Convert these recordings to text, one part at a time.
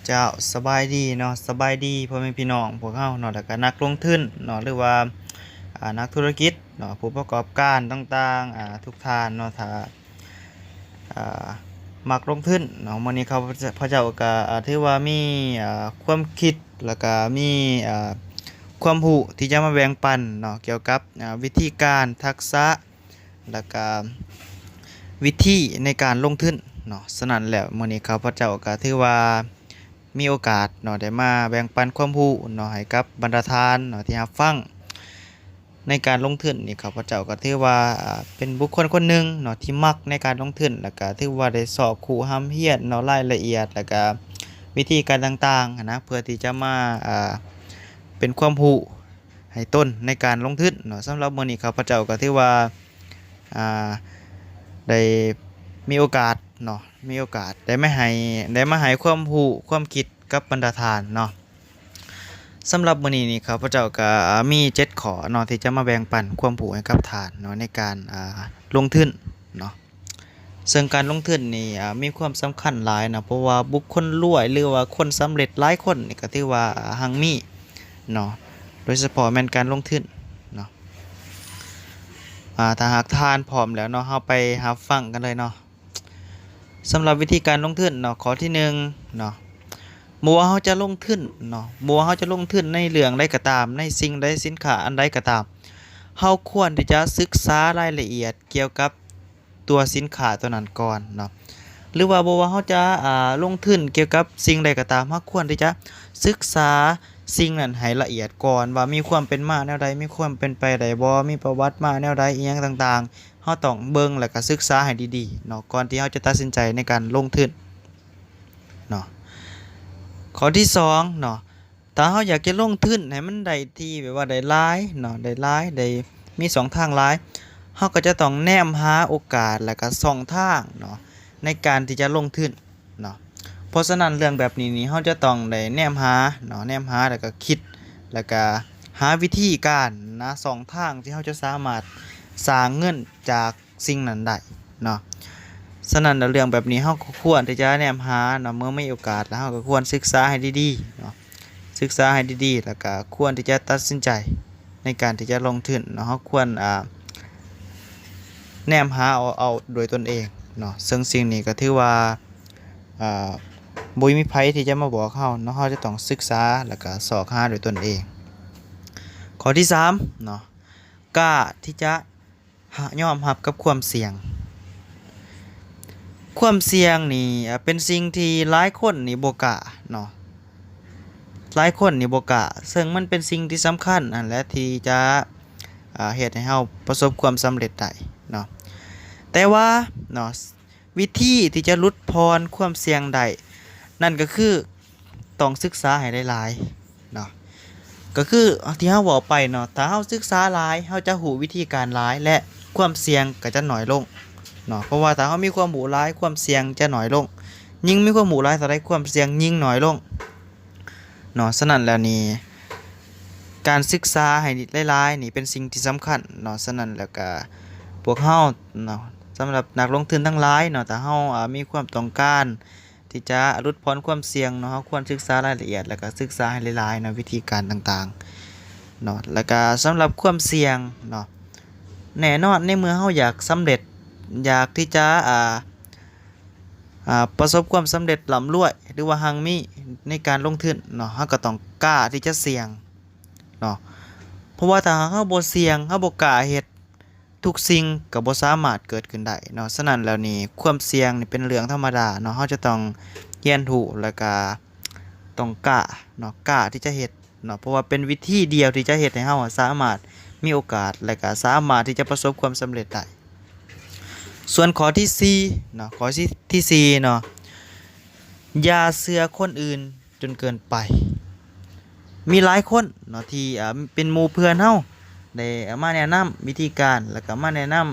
ເຈົ້າ ສະບາຍດີເນາະ ສະບາຍດີພໍ່ແມ່ພີ່ນ້ອງພວກເຮົາເນາະ ແລ້ວກະນັກລົງທຶນເນາະ ຫຼືວ່າ ອາ ນັກທຸລະກິດເນາະ ຜູ້ປະກອບການຕ່າງໆ ອາ ທຸກທ່ານເນາະ ຖ້າ ອາ ມັກລົງທຶນເນາະ ມື້ນີ້ຂ້າພະເຈົ້າກະ ອາ ຖືວ່າມີ ອາ ຄວາມຄິດ ແລ້ວກະມີ ອາ ຄວາມຮູ້ທີ່ຈະມາແບ່ງປັນເນາະ ກ່ຽວກັບ ອາ ວິທີການ ທັກສະ ແລ້ວກະວິທີໃນການລົງທຶນເນາະ. ສະນັ້ນແລ້ວ ມື້ນີ້ຂ້າພະເຈົ້າກະຖືວ່າມີໂອກາດເນາະ ໄດ້ມາແບ່ງປັນຄວາມຮູ້ເນາະ ໃຫ້ກັບບັນດາທ່ານເນາະ ທີ່ຮັບຟັງໃນການລົງທຶນນີ້. ຂ້າພະເຈົ້າກະຖືວ່າ ອາ ເປັນບຸກຄົນຄົນໜຶ່ງເນາະ ທີ່ມັກໃນການລົງທຶນ ແລ້ວກະຖືວ່າໄດ້ຊອກຮູ້ຮ່ຳຮຽນເນາະ ລາຍລະອຽດ ແລ້ວກະວິທີການຕ່າງໆຫັ້ນນະ ເພື່ອທີ່ຈະມາ ອາ ເປັນຄວາມຮູ້ ໃຫ້ຕົນໃນການລົງທຶນເນາະ. ສຳລັບມື້ນີ້ຂ້າພະເຈົ້າກໍຖືວ່າ ອາ ໄດ້ມີໂອກາດເນາະ ມີໂອກາດໄດ້ມາໃຫ້ ໄດ້ມາໃຫ້ຄວາມຮູ້ຄວາມຄິດກັບບັນດາທ່ານເນາະ. ສຳລັບມື້ນີ້ນີ້ ຂ້າພະເຈົ້າກໍ ອາ ມີເຈັດຂໍ້ເນາະ ທີ່ຈະມາແບ່ງປັນຄວາມຮູ້ໃຫ້ກັບທ່ານເນາະ ໃນການ ອາ ລົງທຶນເນາະ. ເຊິ່ງການລົງທຶນນີ້ ອາ ມີຄວາມສຳຄັນຫຼາຍເນາະ ເພາະວ່າບຸກຄົນລວຍ ຫຼືວ່າຄົນສຳເລັດຫຼາຍຄົນນີ້ກໍຖືວ່າຮັ່ງມີເນາະ ໂດຍສະເພາະແມ່ນການລົງທຶນເນາະ. ອາ ຖ້າຫາກທ່ານພ້ອມແລ້ວເນາະ ເຮົາໄປຮັບຟັງກັນເລີຍເນາະ. ສຳລັບວິທີການລົງທຶນເນາະ ຂໍ້ທີໜຶ່ງເນາະ ບໍ່ວ່າເຮົາຈະລົງທຶນເນາະ ບໍ່ວ່າເຮົາຈະລົງທຶນໃນເລື່ອງໃດກໍຕາມ ໃນສິ່ງໃດ ສິນຄ້າອັນໃດກໍຕາມ ເຮົາຄວນທີ່ຈະສຶກສາລາຍລະອຽດກ່ຽວກັບ ຕົວສິນຄ້າຕົວນັ້ນກ່ອນເນາະ ຫຼືວ່າບໍ່ວ່າເຮົາຈະ ອາ ລົງທຶນກ່ຽວກັບສິ່ງໃດກໍຕາມ ເຮົາຄວນທີ່ຈະສຶກສາສິ່ງນັ້ນໃຫ້ລະອຽດກ່ອນ ວ່າມີຄວາມເປັນມາແນວໃດ ມີຄວາມເປັນໄປໄດ້ບໍ່ ມີປະຫວັດມາແນວໃດ ອີ່ຫຍັງຕ່າງໆ ເຮົາຕ້ອງເບິ່ງ ແລ້ວກໍສຶກສາໃຫ້ດີໆເນາະ ກ່ອນທີ່ເຮົາຈະຕັດສິນໃຈໃນການລົງທຶນເນາະ. ຂໍ້ທີສອງເນາະ ຖ້າເຮົາຢາກຈະລົງທຶນໃຫ້ມັນໄດ້ທີ່ແບບວ່າໄດ້ຫຼາຍເນາະ ໄດ້ຫຼາຍ ໄດ້ມີຊ່ອງທາງຫຼາຍ ເຮົາກໍຈະຕ້ອງແນມຫາໂອກາດ ແລ້ວກໍຊ່ອງທາງເນາະ ໃນການທີ່ຈະລົງທຶນເນາະ. ເພາະສະນັ້ນເລື່ອງແບບນີ້ນີ້ ເຮົາຈະຕ້ອງໄດ້ແນມຫາເນາະ ແນມຫາ ແລ້ວກໍຄິດ ແລ້ວກໍຫາວິທີການນະ ຊ່ອງທາງທີ່ເຮົາຈະສາມາດສ້າງເງິນຈາກ ສິ່ງນັ້ນໄດ້ເນາະ. ສະນັ້ນແລ້ວເລື່ອງແບບນີ້ເຮົາກໍຄວນທີ່ຈະແນມຫາເນາະ ເມື່ອມີໂອກາດແລ້ວເຮົາກໍຄວນສຶກສາໃຫ້ດີໆເນາະ ສຶກສາໃຫ້ດີໆ ແລ້ວກໍຄວນທີ່ຈະຕັດສິນໃຈໃນການທີ່ຈະລົງທຶນເນາະ. ເຮົາຄວນ ອາ ແນມຫາເອົາ ເອົາໂດຍຕົນເອງເນາະ ເຊິ່ງສິ່ງນີ້ກໍຖືວ່າ ອາ ບໍ່ມີໃຜທີ່ຈະມາບອກເຮົາເນາະ ເຮົາຈະຕ້ອງສຶກສາ ແລ້ວກໍຊອກຫາໂດຍຕົນເອງ. ຂໍ້ທີສາມເນາະ ກ້າທີ່ຈະ ຍອມຮັບກັບຄວາມສ່ຽງ. ຄວາມສ່ຽງນີ້ ອາ ເປັນສິ່ງທີ່ຫຼາຍຄົນນີ້ບໍ່ກ້າເນາະ ຫຼາຍຄົນນີ້ບໍ່ກ້າ ເຊິ່ງມັນເປັນສິ່ງທີ່ສຳຄັນຫັ້ນແຫຼະ ທີ່ຈະ ອາ ເຮັດໃຫ້ເຮົາປະສົບຄວາມສຳເລັດໄດ້ເນາະ. ແຕ່ວ່າເນາະ ວິທີທີ່ຈະຫຼຸດຜ່ອນຄວາມສ່ຽງໄດ້ ນັ້ນກໍຄື ຕ້ອງສຶກສາໃຫ້ຫຼາຍໆເນາະ ກໍຄືທີ່ເຮົາເວົ້າໄປເນາະ ຖ້າເຮົາສຶກສາຫຼາຍ ເຮົາຈະຮູ້ວິທີການຫຼາຍ ແລະ ຄວາມສ່ຽງກໍຈະໜ້ອຍລົງເນາະ ເພາະວ່າຖ້າເຮົາມີຄວາມຮູ້ຫຼາຍ ຄວາມສ່ຽງຈະໜ້ອຍລົງ ຍິ່ງມີຄວາມຮູ້ຫຼາຍເທົ່າໃດ ຄວາມສ່ຽງຍິ່ງໜ້ອຍລົງເນາະ. ສະນັ້ນແລ້ວນີ້ ການສຶກສາໃຫ້ຫຼາຍໆນີ້ເປັນສິ່ງທີ່ສຳຄັນເນາະ. ສະນັ້ນແລ້ວກະພວກເຮົາເນາະ ສຳລັບນັກລົງທຶນທັງຫຼາຍເນາະ ຖ້າເຮົາ ອາ ມີຄວາມຕ້ອງການ ທີ່ຈະຫຼຸດຜ່ອນຄວາມສ່ຽງເນາະ ເຮົາຄວນສຶກສາລາຍລະອຽດ ແລ້ວກະສຶກສາໃຫ້ຫຼາຍໆເນາະ ວິທີການຕ່າງໆເນາະ. ແລ້ວກະສຳລັບຄວາມສ່ຽງເນາະ ແນ່ນອນໃນເມື່ອເຮົາຢາກສຳເລັດ ຢາກທີ່ຈະ ອາ ອາ ປະສົບຄວາມສຳເລັດ ລ່ຳລວຍ ຫຼືວ່າຮັ່ງມີໃນການລົງທຶນເນາະ ເຮົາກໍຕ້ອງກ້າທີ່ຈະສ່ຽງເນາະ ເພາະວ່າຖ້າຫາກເຮົາບໍ່ສ່ຽງ ເຮົາບໍ່ກ້າເຮັດ ທຸກສິ່ງກໍບໍ່ສາມາດເກີດຂຶ້ນໄດ້ເນາະ. ສະນັ້ນແລ້ວນີ້ ຄວາມສ່ຽງນີ້ເປັນເລື່ອງທຳມະດາເນາະ ເຮົາຈະຕ້ອງຮຽນຮູ້ ແລ້ວກະຕ້ອງກ້າເນາະ ກ້າທີ່ຈະເຮັດເນາະ ເພາະວ່າເປັນວິທີດຽວທີ່ຈະເຮັດໃຫ້ເຮົາສາມາດມີໂອກາດ ແລະກະສາມາດທີ່ຈະປະສົບຄວາມສຳເລັດໄດ້. ສ່ວນຂໍ້ທີສີ່ເນາະ ຂໍ້ທີສີ່ເນາະ ຢ່າເຊື່ອຄົນອື່ນ ຈົນເກີນໄປ. ມີຫຼາຍຄົນເນາະ ທີ່ ເປັນໝູ່ເພື່ອນເຮົາ ໄດ້ມາແນະນຳວິທີການ ແລ້ວກໍມາແນະນຳ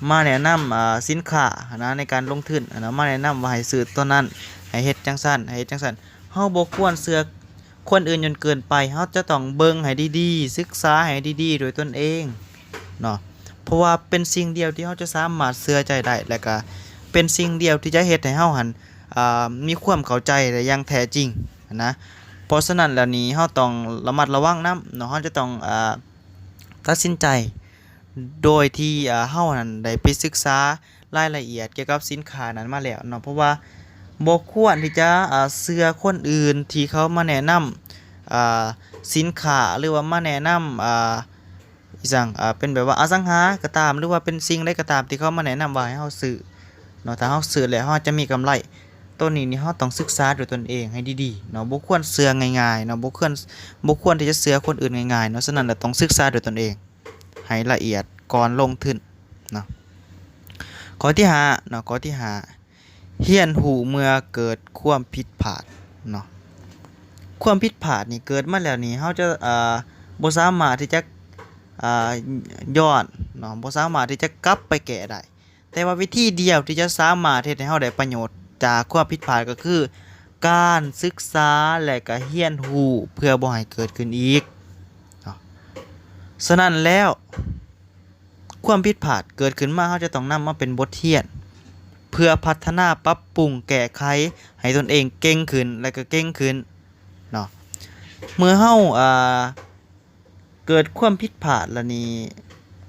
ມາແນະນຳ ສິນຄ້າຫັ້ນນະ ໃນການລົງທຶນຫັ້ນນະ ມາແນະນຳວ່າໃຫ້ຊື້ຕົວນັ້ນ ໃຫ້ເຮັດຈັ່ງຊັ້ນ ໃຫ້ເຮັດຈັ່ງຊັ້ນ. ເຮົາບໍ່ຄວນເຊື່ອຄົນອື່ນຈົນເກີນໄປ ເຮົາຈະຕ້ອງເບິ່ງໃຫ້ດີໆ ສຶກສາໃຫ້ດີໆດ້ວຍຕົນເອງເນາະ ເພາະວ່າເປັນສິ່ງດຽວທີ່ເຮົາຈະສາມາດເຊື່ອໃຈໄດ້ ແລ້ວກະເປັນສິ່ງດຽວທີ່ຈະເຮັດໃຫ້ເຮົາຫັ້ນ ອ່າ ມີຄວາມເຂົ້າໃຈໄດ້ຢ່າງແທ້ຈິງນະ. ເພາະສະນັ້ນແລ້ວນີ້ ເຮົາຕ້ອງລະມັດລະວັງນຳເນາະ, ເຮົາຈະຕ້ອງ ອ່າ ຕັດສິນໃຈໂດຍທີ່ ອ່າ ເຮົານັ້ນໄດ້ໄປສຶກສາລາຍລະອຽດກ່ຽວກັບສິນຄ້ານັ້ນມາແລ້ວເນາະ. ເພາະວ່າບໍ່ຄວນທີ່ຈະ ອ່າ ເຊື່ອຄົນອື່ນທີ່ເຂົາມາແນະນຳ ອ່າ ສິນຄ້າ ຫຼືວ່າມາແນະນຳ ອ່າ ອີ່ຫຍັງ ອ່າ ເປັນແບບວ່າອະສັງຫາກໍຕາມ ຫຼືວ່າເປັນສິ່ງໃດກໍຕາມທີ່ເຂົາມາແນະນຳວ່າໃຫ້ເຮົາຊື້ເນາະ. ຖ້າເຮົາຊື້ແລ້ວເຮົາຈະມີກຳໄລ ໂຕນີ້ນີ້ເຮົາຕ້ອງສຶກສາດ້ວຍຕົນເອງໃຫ້ດີໆເນາະ, ບໍ່ຄວນເຊື່ອງ່າຍໆເນາະ, ບໍ່ຄວນ ບໍ່ຄວນທີ່ຈະເຊື່ອຄົນອື່ນງ່າຍໆເນາະ. ສະນັ້ນແລ້ວຕ້ອງສຶກສາດ້ວຍຕົນເອງໃຫ້ລະອຽດກ່ອນລົງທຶນເນາະ. ຂໍ້ທີຫ້າເນາະ, ຂໍ້ທີຫ້າ ຮຽນຮູ້ເມື່ອເກີດຄວາມຜິດພາດເນາະ. ຄວາມຜິດພາດນີ້ເກີດມາແລ້ວນີ້ ເຮົາຈະ ອ່າ ບໍ່ສາມາດທີ່ຈະ ອ່າ ຍ້ອນເນາະ, ບໍ່ສາມາດທີ່ຈະກັບໄປແກ້ໄດ້. ແຕ່ວ່າວິທີດຽວທີ່ຈະສາມາດເຮັດໃຫ້ເຮົາໄດ້ປະໂຫຍດຈາກຄວາມຜິດພາດກໍຄື ການສຶກສາ ແລະ ກະຮຽນຮູ້ເພື່ອບໍ່ໃຫ້ເກີດຂຶ້ນອີກເນາະ. ສະນັ້ນແລ້ວ ຄວາມຜິດພາດເກີດຂຶ້ນມາ ເຮົາຈະຕ້ອງນຳມາເປັນບົດຮຽນ ເພື່ອພັດທະນາ, ປັບປຸງ, ແກ້ໄຂໃຫ້ຕົນເອງເກັ່ງຂຶ້ນ ແລະ ກະເກັ່ງຂຶ້ນເນາະ. ເມື່ອເຮົາ ອ່າ ເກີດຄວາມຜິດພາດລະນີ້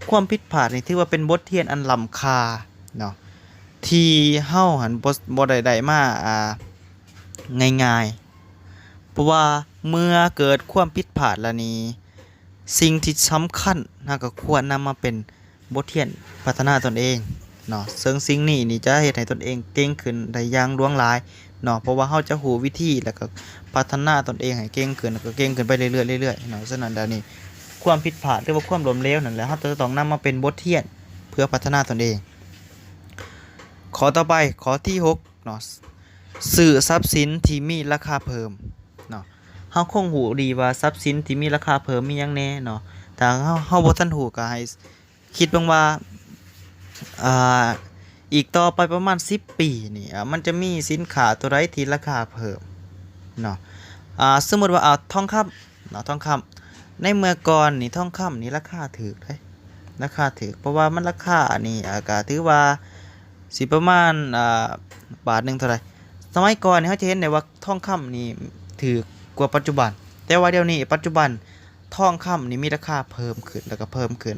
ຄວາມຜິດພາດນີ້ຖືວ່າເປັນບົດຮຽນອັນລ້ຳຄ່າເນາະ ທີ່ເຮົາຫັ້ນບໍ່ ບໍ່ໄດ້ໄດ້ມາ ອ່າ ງ່າຍໆ. ເພາະວ່າເມື່ອເກີດຄວາມຜິດພາດລະນີ້ ສິ່ງທີ່ສຳຄັນ ເຮົາກໍຄວນນຳມາເປັນບົດຮຽນພັດທະນາຕົນເອງເນາະ. ເຊິ່ງສິ່ງນີ້ນີ້ຈະເຮັດໃຫ້ຕົນເອງເກັ່ງຂຶ້ນໄດ້ຢ່າງຫຼວງຫຼາຍເນາະ, ເພາະວ່າເຮົາຈະຮູ້ວິທີ ແລ້ວກໍພັດທະນາຕົນເອງໃຫ້ເກັ່ງຂຶ້ນ ແລ້ວກໍເກັ່ງຂຶ້ນໄປເລື້ອຍໆ ເລື້ອຍໆເນາະ. ສະນັ້ນແລ້ວນີ້ ຄວາມຜິດພາດ ຫຼືວ່າຄວາມລົ້ມເຫຼວນັ້ນແຫຼະ ເຮົາຈະຕ້ອງນຳມາເປັນບົດຮຽນເພື່ອພັດທະນາຕົນເອງ. ຂໍ້ຕໍ່ໄປ ຂໍ້ທີຫົກເນາະ, ຊື້ຊັບສິນທີ່ມີລາຄາເພີ່ມເນາະ. ເຮົາຄົງຮູ້ດີວ່າຊັບສິນທີ່ມີລາຄາເພີ່ມມີຫຍັງແດ່ເນາະ. ຖ້າເຮົາ ເຮົາບໍ່ທັນຮູ້ ກໍໃຫ້ ຄິດເບິ່ງວ່າ ອ່າ ອີກຕໍ່ໄປປະມານສິບປີນີ້ ອ່າ ມັນຈະມີສິນຄ້າຕົວໃດທີ່ລາຄາເພີ່ມເນາະ. ອ່າ ສົມມຸດວ່າ ອ່າ ທອງຄຳເນາະ, ທອງຄຳ ໃນເມື່ອກ່ອນນີ້ ທອງຄຳນີ້ລາຄາຖືກເດ້ ລາຄາຖືກ ເພາະວ່າມັນລາຄານີ້ ອ່າ ກໍຖືວ່າຊິປະມານ ອ່າ ບາດໜຶ່ງເທົ່າໃດ. ສະໄໝກ່ອນນີ້ ເຮົາຈະເຫັນໄດ້ວ່າທອງຄຳນີ້ຖືກກວ່າປັດຈຸບັນ, ແຕ່ວ່າດຽວນີ້ ປັດຈຸບັນ ທອງຄຳນີ້ມີລາຄາເພີ່ມຂຶ້ນ ແລ້ວກໍເພີ່ມຂຶ້ນ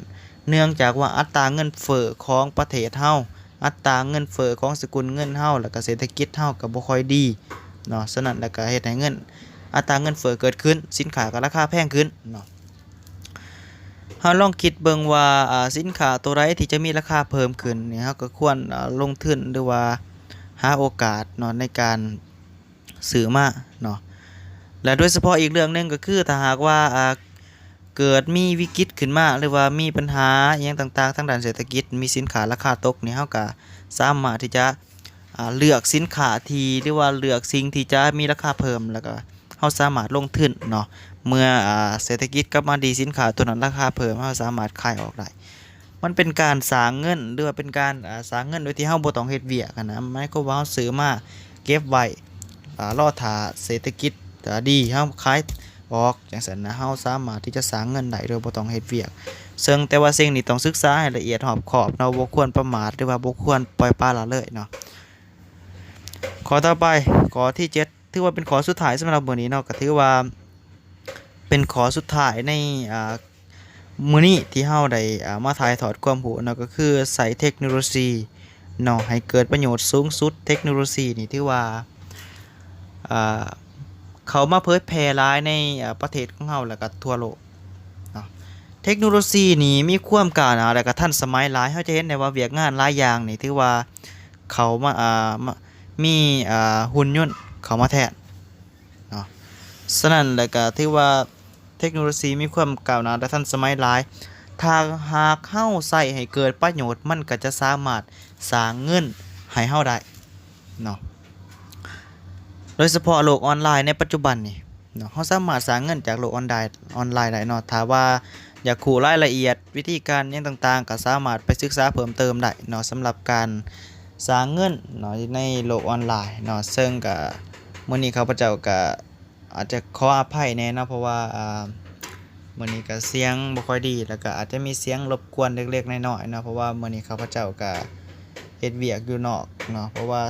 ເນື່ອງຈາກວ່າອັດຕາເງິນເຟີ້ຂອງປະເທດເຮົາ, ອັດຕາເງິນເຟີ້ຂອງສະກຸນເງິນເຮົາ ແລ້ວກໍເສດຖະກິດເຮົາກໍບໍ່ຄ່ອຍດີເນາະ. ສະນັ້ນແລ້ວກໍເຮັດໃຫ້ເງິນ ອັດຕາເງິນເຟີ້ເກີດຂຶ້ນ, ສິນຄ້າກໍລາຄາແພງຂຶ້ນເນາະ. ເຮົາລອງຄິດເບິ່ງວ່າ ອ່າ ສິນຄ້າໂຕໃດທີ່ຈະມີລາຄາເພີ່ມຂຶ້ນນີ້ ເຮົາກໍຄວນ ອ່າ ລົງທຶນ ຫຼືວ່າຫາໂອກາດເນາະ ໃນການ ຊື້ມາເນາະ. ແລະ ໂດຍສະເພາະອີກເລື່ອງໜຶ່ງກໍຄື ຖ້າຫາກວ່າ ອ່າ ເກີດມີວິກິດຂຶ້ນມາ ຫຼືວ່າມີບັນຫາອີ່ຫຍັງຕ່າງໆທາງດ້ານເສດຖະກິດ, ມີສິນຄ້າລາຄາຕົກນີ້, ເຮົາກໍສາມາດທີ່ຈະ ອ່າ ເລືອກສິນຄ້າທີ່ ຫຼືວ່າເລືອກສິ່ງທີ່ຈະມີລາຄາເພີ່ມ ແລ້ວກໍເຮົາສາມາດລົງທຶນເນາະ. ເມື່ອ ອ່າ ເສດຖະກິດກັບມາດີ, ສິນຄ້າຕົວນັ້ນລາຄາເພີ່ມ, ເຮົາສາມາດຂາຍອອກໄດ້. ມັນເປັນການສ້າງເງິນ ຫຼືວ່າເປັນການ ອ່າ ສ້າງເງິນໂດຍທີ່ເຮົາບໍ່ຕ້ອງເຮັດວຽກຫັ້ນນະ. ໝາຍຄວາມວ່າເຮົາຊື້ມາເກັບໄວ້ ອ່າ ລໍຖ້າເສດຖະກິດ ອ່າ ດີ ເຮົາຂາຍອອກ ຈັ່ງຊັ້ນນະ, ເຮົາສາມາດທີ່ຈະສ້າງເງິນໄດ້ໂດຍບໍ່ຕ້ອງເຮັດວຽກ. ເຊິ່ງແຕ່ວ່າສິ່ງນີ້ຕ້ອງສຶກສາໃຫ້ລະອຽດຮອບຄອບເນາະ, ບໍ່ຄວນປະໝາດ ຫຼືວ່າບໍ່ຄວນປ່ອຍປະລະເລີຍເນາະ. ຂໍ້ຕໍ່ໄປ ຂໍ້ທີເຈັດ ຖືວ່າເປັນຂໍ້ສຸດທ້າຍສຳລັບມື້ນີ້ເນາະ, ກໍຖືວ່າເປັນຂໍ້ສຸດທ້າຍໃນ ອ່າ ມື້ນີ້ທີ່ເຮົາໄດ້ ອ່າ ມາຖ່າຍທອດຄວາມຮູ້ເນາະ, ກໍຄືໃຊ້ເທັກໂນໂລຊີເນາະ ໃຫ້ເກີດປະໂຫຍດສູງສຸດ. ເທັກໂນໂລຊີນີ້ຖືວ່າ ອ່າ ເຂົ້າມາເຜີຍແຜ່ຫຼາຍໃນ ອ່າ ປະເທດຂອງເຮົາ ແລ້ວກໍທົ່ວໂລກເນາະ. ເທັກໂນໂລຊີນີ້ມີຄວາມກ້າວໜ້າ ແລ້ວກໍທັນສະໄໝຫຼາຍ. ເຮົາຈະເຫັນໄດ້ວ່າວຽກງານຫຼາຍຢ່າງນີ້ຖືວ່າເຂົ້າມາ ອ່າ ມາ ມີ ອ່າ ຫຸ່ນຍົນເຂົ້າມາແທນເນາະ. ສະນັ້ນແລ້ວກໍຖືວ່າເທັກໂນໂລຊີມີຄວາມກ້າວໜ້າ ແລະ ທັນສະໄໝຫຼາຍ. ຖ້າຫາກເຮົາໃຊ້ໃຫ້ເກີດປະໂຫຍດ, ມັນກໍຈະສາມາດສ້າງເງິນໃຫ້ເຮົາໄດ້ເນາະ. ໂດຍສະເພາະໂລກອອນລາຍໃນປັດຈຸບັນນີ້ເນາະ, ເຮົາສາມາດສ້າງເງິນຈາກໂລກອອນລາຍ ອອນລາຍໄດ້ເນາະ. ຖ້າວ່າຢາກຮູ້ລາຍລະອຽດ ວິທີການຫຍັງຕ່າງໆ ກໍສາມາດໄປສຶກສາເພີ່ມເຕີມໄດ້ເນາະ ສຳລັບການສ້າງເງິນເນາະ ໃນໂລກອອນລາຍເນາະ. ເຊິ່ງກະ ມື້ນີ້ຂ້າພະເຈົ້າກະອາດຈະຂໍອະໄພແດ່ເນາະ ເພາະວ່າ ອ່າ ມື້ນີ້ກະສຽງບໍ່ຄ່ອຍດີ ແລ້ວກະອາດຈະມີສຽງລົບກວນເລັກໆນ້ອຍໆເນາະ ເພາະວ່າມື້ນີ້ຂ້າພະເຈົ້າກະເຮັດວຽກຢູ່ນອກເນາະ. ເພາະວ່າ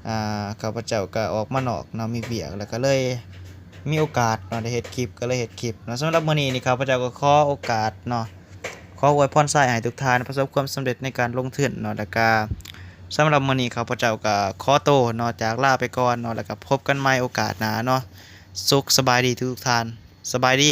ອ່າ ຂ້າພະເຈົ້າກໍອອກມານອກເນາະ ມີວຽກ ແລ້ວກໍເລີຍມີໂອກາດເນາະ ໄດ້ເຮັດຄລິບ ກໍເລີຍເຮັດຄລິບເນາະ. ສຳລັບມື້ນີ້ນີ້ ຂ້າພະເຈົ້າກໍຂໍໂອກາດເນາະ ຂໍອວຍພອນໄຊໃຫ້ທຸກທ່ານປະສົບຄວາມສຳເລັດໃນການລົງທຶນເນາະ ແລ້ວກໍສຳລັບມື້ນີ້ ຂ້າພະເຈົ້າກໍຂໍໂຕເນາະ ຈາກລາໄປກ່ອນເນາະ ແລ້ວກໍພົບກັນໃໝ່ໂອກາດໜ້າເນາະ. ສຸກສະບາຍດີທຸກໆທ່ານ ສະບາຍດີ.